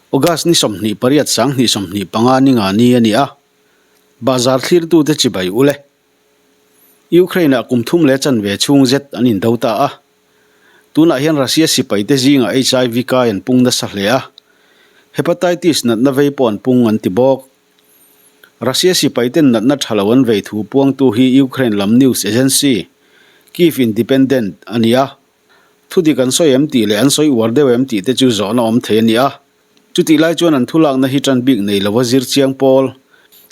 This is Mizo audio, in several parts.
August ni 28 2025 ni nga ni a ni a, Bahzar thlirtute chibai ule. Ukraine-ah kum thum leh chanve chhung zet an indo ta a. Tunah hian Russia sipaite zingah HIV kai an pung nasa hle a, Hepatitis natna vei pawh an pung an ti bawk. Russia sipaiten natna tha lo an vei thu puangtu hi Ukraine lam news agency, Kyiv Independent a ni a. Thudik an sawi em tih leh an sawi uar deuh em tih te chu zawhna awm thei a ni a. Chutih lai chuan an thulakna hi tan bik nei lova zir chiang pawl,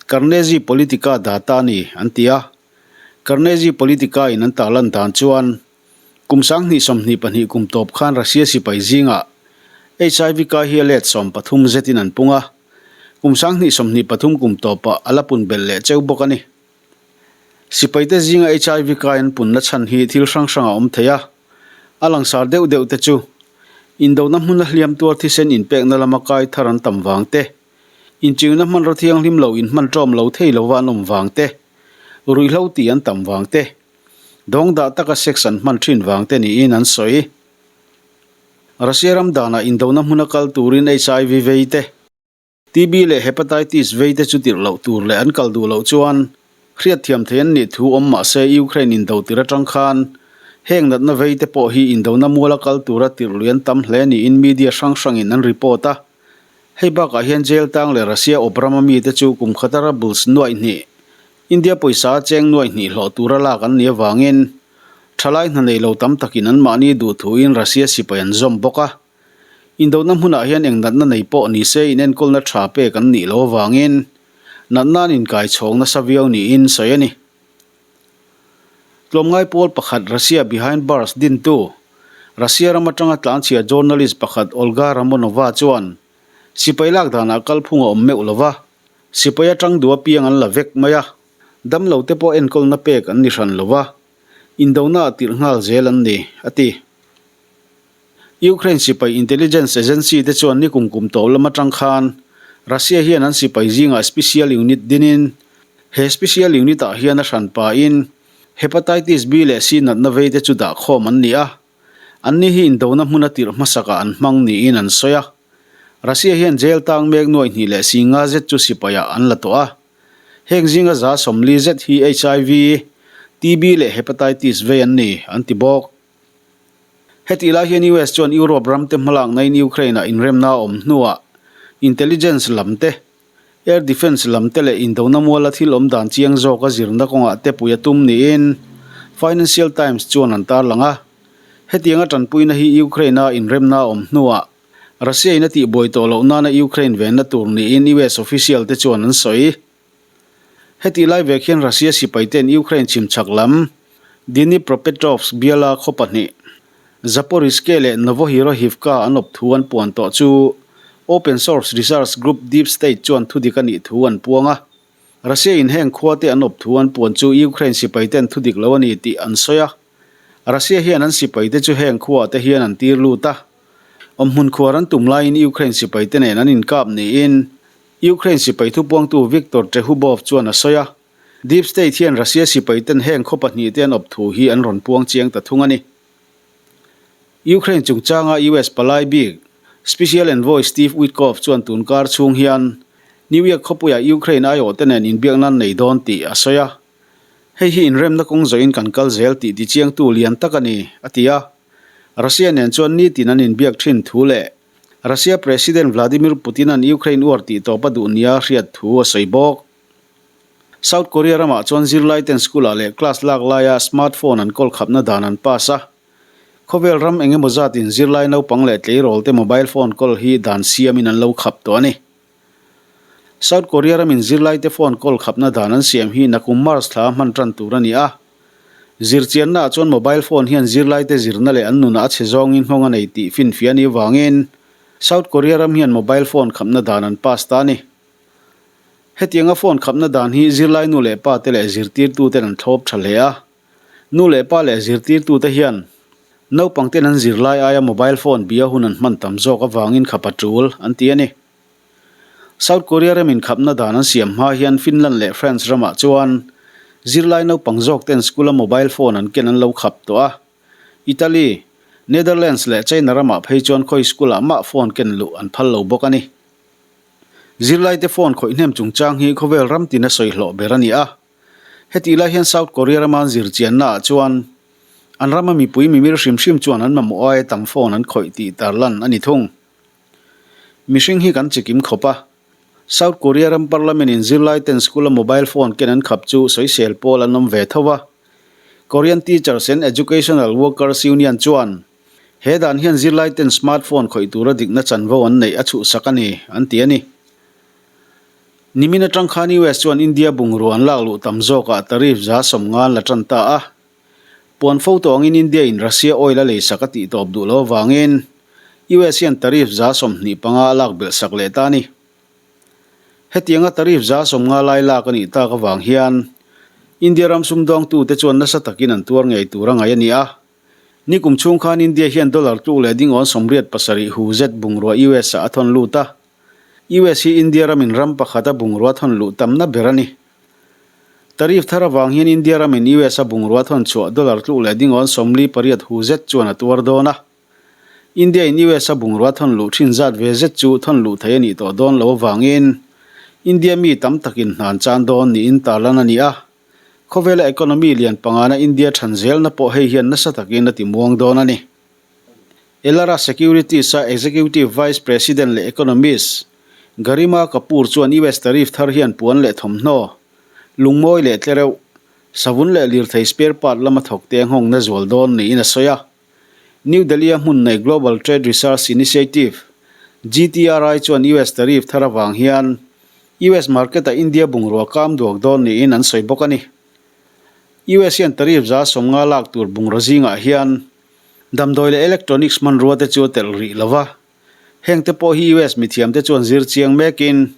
Carnegie Politica data a ni, an ti a. Carnegie Politica in an tarlan dan chuan kum 2022 kum tawp khan Russia sipai zingah HIV kai hi a let 13 zetin an pung a, kum 2023 kum tawpah a la pun belh leh cheu bawk a ni. Sipaite zinga HIV kai an punna chhan hi thil hrang hrang a awm thei a, a langsar deuh deuh te chu indona hmuna hliam tuar thisen inpekna lama kai thar an tam vang te, inchiuna hmanraw thianghlim lo inhman ṭawm lo thei lova an awm vang te, ruihhlo tih an tam vang te, dawngdah taka sex an hman ṭhin vang te niin an sawi. Russia ram danah indona hmuna kal turin HIV vei te, TB leh Hepatitis vei te chu tirh loh tur leh an kal duh loh chuan hriatthiam thei an nih thu awm mah se Ukraine indo tir atang khan heng natna vei te pawh hi indona muala kal tura tirh lui an tam hle niin media hrang hrangin an report a. Hei bakah hian jail tang leh Russia awp rama mite chu kum khata rubles nuaih hnih, India pawisa a cheng nuaih hnih hlawh tura lak an nih avangin thalai hna nei lo tam takin anmahni duh thuin Russia sipai an zawm bawk a. Indona hmunah hian eng natna nei pawh ni se inenkawlna tha pek an nih loh avangin natna an inkai chhawng nasa viau niin sawi a ni. Tlawmngai pawl pakhat Russia Behind Bars dintu, Russia ram atanga tlanchhia journalist pakhat Olga Ramonova chuan sipai lak danah kalphung a awm meuh lo va, sipai atang duh apiang an la vek mai a, damlo te pawh enkawlna pek an ni hran lo va, indona a tirh nghal zel an ni, a ti. Ukraine sipai intelligence agency te chuan nikum kum tawp lam atang khan Russia hian an sipai zingah special unit dinin he special unit ah hian a hran pahin Hepatitis B leh C natna vei te chu dah khawm an ni a, anni hi indona hmuna tirh hmasakah an hmang niin an sawi a. Russia hian jail tang mek nuaih hnih leh si nga zet chu sipaiah an la tawh a. Heng zinga 40 zet hi HIV, TB leh Hepatitis vei an ni, an ti bawk. Hetih lai hian US chuan Europe ramte hmalaknain Ukraine-ah inremna a awm hnuah intelligence lam te, air defence lam te leh indona muala thil awm dan chiang zawka zirna kawngah te pui a tum niin Financial Times chuan an tarlang a. Hetianga tanpuina hi Ukraine-a inremna a awm hnuah Russia-in a tihbuai tawh loh nana Ukraine venna tur niin US official te chuan an sawi. Hetih lai vek hian Russia sipaite'n Ukraine chhimchhak lam Dnipropetrovsk biala khaw pahnih, Zaporizhzhia leh Novohirohivka an awp thu an puan tawh chu open source research group Deep State chuan thudik a nih thu an puang a. Russia in heng khuate an awp thu an puan chu Ukraine sipaite'n thudik lo a ni tih an sawi a. Russia hian an sipaite chu heng khuaah te hian an tir lut a. Awmhmun khuar an tum laiin Ukraine sipaite nen an inkap niin Ukraine sipai thupuangtu Viktor Trehubov chuan a sawi a, Deep State hian Russia sipaiten heng khaw pahnihte an awp thu hi an rawn puang chiang ta thung a ni. Ukraine chungchanga US palai bik Special Envoy Steve Witkoff chuan tun kar chhung hian New York khawpuiah Ukraine aiawhte nen inbiakna an nei dawn tih a sawi a. Hei hi inremna kawng zawhin kan kal zel tih tichiangtu lian tak a ni, a ti a. Russia nen chuan nitin an inbiak thin thu leh Russia President Vladimir Putin-a'n Ukraine uar tih tawp a duh nia hriat thu a sawi bawk. South Korea ramah chuan zirlaiten school-ah leh class lak laia smartphone an kawl khapna dan an pass a. Khawvel ram eng emaw zatin zirlai naupang leh tleirawlte mobile phone kawl hi dan siamin an lo khap tawh a ni. South Korea ramin zirlaite phone kawl khapna dan an siam hi nakum March thla hman tan tur a ni a. Zirchiannaah chuan mobile phone hian zirlaite zirna leh an nunah a chhe zawngin nghawng a nei tih finfiah a nih avangin South Korea ram hian mobile phone khapna dan an pass ta a ni. Hetianga phone khapna dan hi zirlai nu leh pa te leh zirtirtuten an thlawp tha hle a. Nu leh pa leh zirtirtute hian naupangten an zirlai aia mobile phone bia hun an hman tam zawk avangin khap a tul an ti a ni. South Korea ram inkhapna dan an siam hma hian Finland leh France ramah chuan zirlai naupang zawk ten school-a mobile phone an ken an lo khap tawh a. Italy, Netherlands leh China ramah phei chuan khawi school-ah mah phone ken luh an phal lo bawk a ni. Zirlaite phone khawih hnem chungchang hi khawvel ram tina sawi hlawh ber a ni a. Hetih lai hian South Korea rama an zir chiannaah chuan an rama mipui mimir hrim hrim chuan an mamawh aia tam phone an khawih tih tarlan a ni thung. Mihring hi kan chikim khawp a. South Korea ram parliament in zirlai ten school a mobile phone ken an khap chu sawisel pawl an awm ve tho a. Korean Teachers and Educational Workers Union chuan he dan hian zirlai ten smartphone khawih tura dikna chanvo an neih a chhuhsak a ni, an ti a ni. Nimin atang khan US chuan India bungrua an lak luh tam zawkah tariff 90% la tan ta a. Puan fo tawh angin India in Russia oil a leisak a tih tawp duh lo avangin US hian tariff 25% a lak belh sak leh ta a ni. Hetianga tariff 90% lai lak a nih tak avang hian India ram sumdawngtute chuan nasa takin an tuar ngei tur a ngaih a ni a. Nikum chhung khan India hian dollar tluk leh dingawn 87 hu zet bungrua US ah a thawn lut a. US hi India ramin ram pakhata bungrua thawn luh tamna ber a ni. Tariff thar avang hian India ramin US a bungrua thawn chhuah dollar tluk leh dingawn 48 hu zet chuan a tuar dawn a. India in US a bungrua thawn luh thin zat ve zet chu thawn luh theih a nih tawh dawn lo avangin India mi tam takin hna an chan dawn niin tarlan a ni a. Khawvela economy lian pangana India than zelna pawh hei hian nasa takin a ti muang dawn a ni. Elara Securities-a Executive Vice President leh Economist Garima Kapoor chuan US tariff thar hian puan leh thawmhnaw, lungmawi leh tlereuh, savun leh lirthei spare part lama thawkte a nghawngna zual dawn niin a sawi a. New Delhi-a hmun nei Global Trade Research Initiative, GTRI, chuan US tariff thar avang hian US market-ah India bungrua kam duak dawn niin an sawi bawk a ni. US hian tariff 90% lak tur bungraw zingah hian damdawi leh electronics hmanrua te chu a telh rih lo va. Hengte pawh hi US mithiamte chuan zir chiang mekin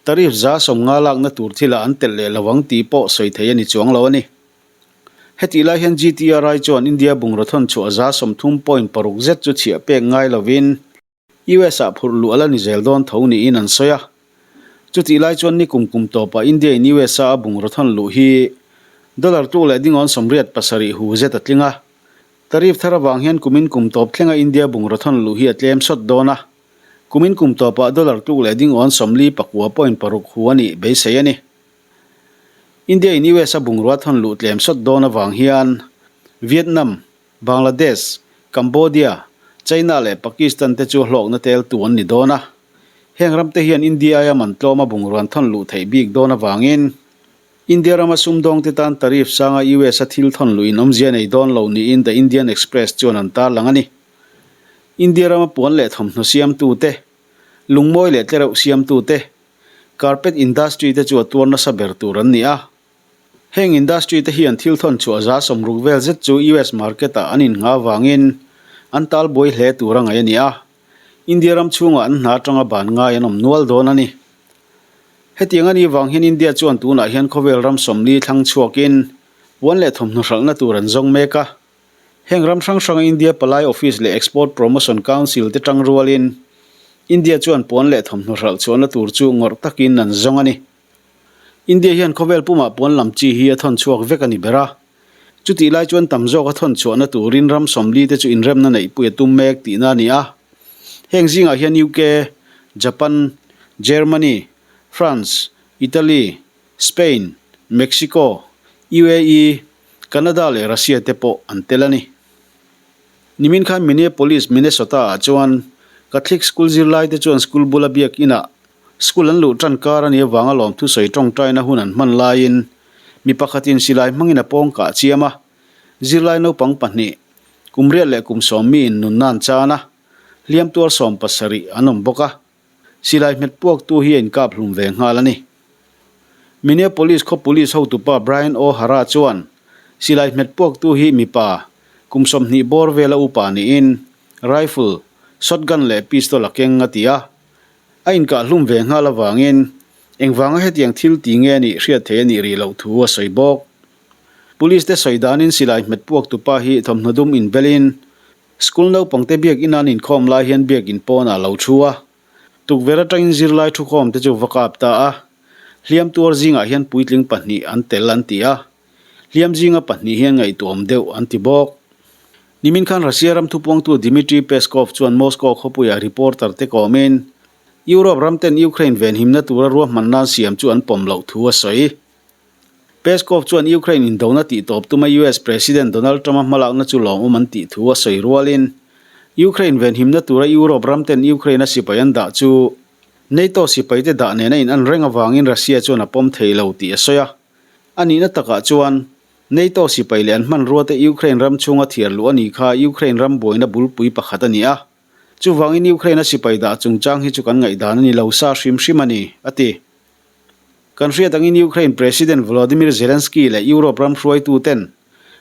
tariff 90% lakna tur thilah an telh leh lo ang tih pawh sawi thei a ni chuang lo a ni. Hetih lai hian GTRI chuan India bungraw thawn chhuah 30.6 zet chu chhiah pek ngai lovin US ah phurh luh a la ni zel dawn tho niin an sawi a. Chutih lai chuan nikum kum tawpah India in US a a bungraw thawn luh hi dollar tluk leh dingawn 87 hu zet a tling a. Tariff thar avang hian kumin kum tawp thlenga India bungraw thawn luh hi a tlem sawt dawn a, kumin kum tawpah dollar tluk leh dingawn 49.6 hu a nih beisei a ni. India in US a bungrua thawn luh tlem sawt dawn avang hian Vietnam, Bangladesh, Cambodia, China leh Pakistan te chu hlawkna teltu an ni dawn a. Heng ramte hian India aia man tlawma bungrua an thawn luh theih bik dawn avangin India rama sumdawngte tan tariff sanga US a thil thawn luh in awmzia nei dawn lo niin The Indian Express chuan an tarlang a ni. India rama puan leh thawmhnaw siamtute, lungmawi leh tlereuh siamtute, carpet industry te chu a tuar nasa ber tur an ni a. Heng industry te hian thil thawn chhuah 60% vel zet chu US market ah an innghah avangin an talbuai hle tur a ngaih a ni a. India ram chhungah an hna atanga ban ngai an awm nual dawn a ni. Hetiang a nih vang hian India chuan tunah hian khawvel ram 40 thlang chhuakin puan leh thawmhnaw hralhna tur an zawng mek a. Heng ram hrang hranga India palai office leh Export Promotion Council te tang rualin India chuan puan leh thawmhnaw hralh chhuahna tur chu ngawrh takin an zawng a ni. India hian khawvel pumah puan lam chi hi a thawn chhuak vek a ni ber a. Chutih lai chuan tam zawk a thawn chhuahna turin ram 40 te chu inremna neihpui a tum mek tihna a ni a. Heng zingah hian UK, Japan, Germany, France, Italy, Spain, Mexico, UAE, Canada leh Russia te pawh an tel a ni. Nimin khan Minneapolis, Minnesota ah chuan Catholic school zirlai te chuan school bula biak inah school an luh tan kar a nih avanga lawmthu sawi tawngtaina hun an hman laiin mi pakhatin silai hmangin a pawng kah chiam a. Zirlai naupang pahnih, kum riat leh kum sawm miin nunna an chan a, hliam tuar 70 an awm bawk a. Silai hmet puaktu hi a inkap hlum ve nghal a ni. Minneapolis khaw police hotupa Brian O'Hara chuan silai hmet puaktu hi mipa, kum 20 bawr vela upa niin rifle, shotgun leh pistol a keng a ti a. A inkah hlum ve nghal avangin engvanga hetiang thil ti nge a nih hriat theih a nih rih loh thu a sawi bawk. Police te sawi danin silai hmet puak tupa hi thawmhnaw dum inbelin school naupangte biakinn an inkhawm lai hian biakinn pawnah a lo thu a. Tukverh atangin zirlai thukhawm te chu va kap ta a. Hliam tuar zingah hian puitling pahnih an tel an ti a. Hliam zinga pahnih hian ngaihtuahawm deuh an ti bawk. Nimin khan Russia ram thupuangtu Dmitry Peskov chuan Moscow khawpuiah reporter te kawmin. Europe ramten Ukraine venhimna tura ruahmanna an siam chu an pawm loh thu a sawi. Peskov chuan Ukraine indona tihtawp tuma US President Donald Trump-a hmalakna chu lawmawm an tih thu a sawi rualin, Ukraine venhimna tura Europe ramten Ukraine-a sipai an dah chu NATO sipaite dah nena in an reng avangin Russia chuan a pawm thei lo tih a sawi a. A nihna takah chuan, NATO sipai leh an hmanruate Ukraine ram chhunga thiar luh a ni kha Ukraine ram buaina bulpui pakhat a ni a. Chuvangin Ukraine-a sipai dah chungchang hi chu kan ngaihdan a ni lo sa hrim hrim a ni, a ti. Kan hriat angin Ukraine President Volodymyr Zelensky leh Europe ram hruaituten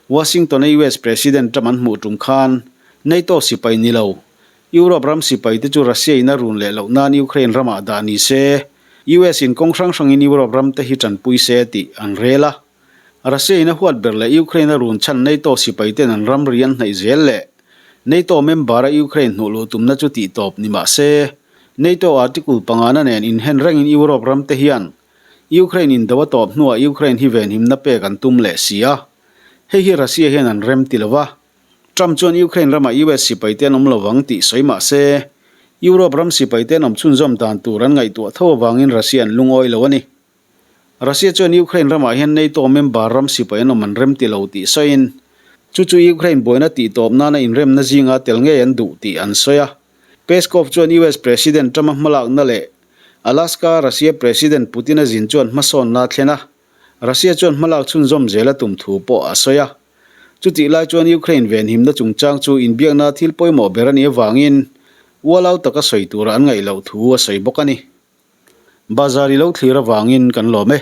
Washington-a US President Trump an hmuh tum khan NATO sipai ni lo, Europe ram sipaite chu Russia-in a run leh loh nan Ukraine ramah dah ni se, US-in kawng hrang hrangin Europe ramte hi tanpui se tih an rel a. Russia-in a huat ber leh Ukraine a run chhan NATO sipaiten an ramri an hnaih zel leh NATO member-a Ukraine hnuh luh tumna chu tihtawp ni mah se, NATO article pangana nen inhen rengin Europe ramte hian Ukraine indo a tawp hnuah Ukraine hi venhimna pek an tum leh si a. Hei hi Russia hian an rem ti lo va. Trump chuan Ukraine ramah US sipaite an awm lo vang tih sawi mah se, Europe ram sipaite an awm chhunzawm dan tur an ngaihtuah tho avangin Russia an lungawi lo a ni. Russia chuan Ukraine ramah hian NATO member ram sipai an awm an rem ti lo tih sawiin, chu chu Ukraine buaina tihtawp nana inremna zinga tel ngei an duh tih an sawi a. Peskov chuan US President Trump-a hmalakna leh Alaska Russia President Putin-a zin chuan hmasawnna a thlen a, Russia chuan hmalak chhunzawm zel a tum thu pawh a sawi a. Chutih lai chuan Ukraine venhimna chungchang chu inbiakna thil pawimawh ber a nih avangin ualau taka sawi tura an ngaih loh thu a sawi bawk a ni. Bazar i lo thlir avangin kan lawm e.